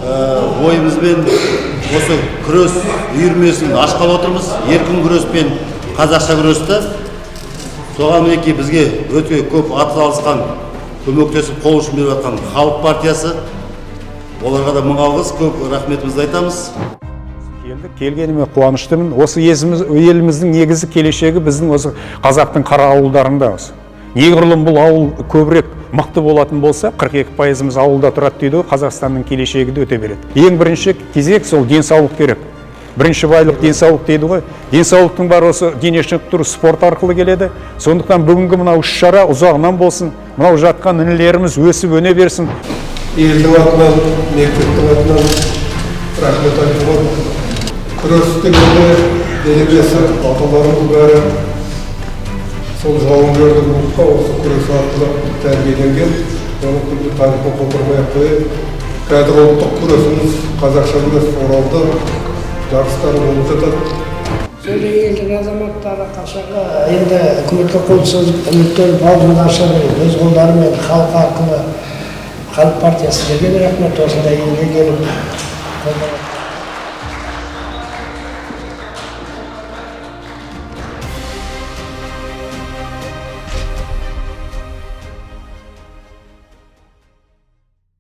Ойымызбен осы күрес үйірмесін ашқалы отырмыз, еркін күрес пен қазақша күресті. Соған, мінекей, бізге өте көп атсалысқан, көмектесіп, қол ұшын беріп жатқан Халық партиясы, оларға да мың алғыс, көп рахметімізді айтамыз. Келдік, келгеніме қуаныштымын. Осы еліміздің негізі, келешегі біздің осы қазақтың қара ауылдарында. Осы неғұрлым бұл ауыл көбірек мықты болатын болса, 42%-ымыз ауылда тұрады дейді ғой, Қазақстанның келешегі де өте береді. Ең бірінші кезек сол денсаулық керек. Бірінші байлық денсаулық дейді ғой. Денсаулықтың бәрі осы дене шынықтыру, спорт арқылы келеді. Сондықтан бүгінгі мынау іс шара ұзағынан болсын, мынау жатқан інілеріміз өсіп өне берсін. Елдің атынан, мектептің атынан рахмет айтуға. Күрес дегенде дене, аталарымыз бәрі сол жауынгерлік рухқа осы күрес арқылы тәрбиеленген. Оны күнде тарихын қопармай ақ қояйық. Қазір ұлттық күресіміз, қазақша күрес, Оралда жарыстары болып жатады. Сол елдің азаматтары қашанғы енді үкіметке қол созып, үміттеніп, аузын ашып, өз қолдарымен, халық арқылы, Халық партиясы, сіздерге де рахмет, осындай елге келіп қолдап.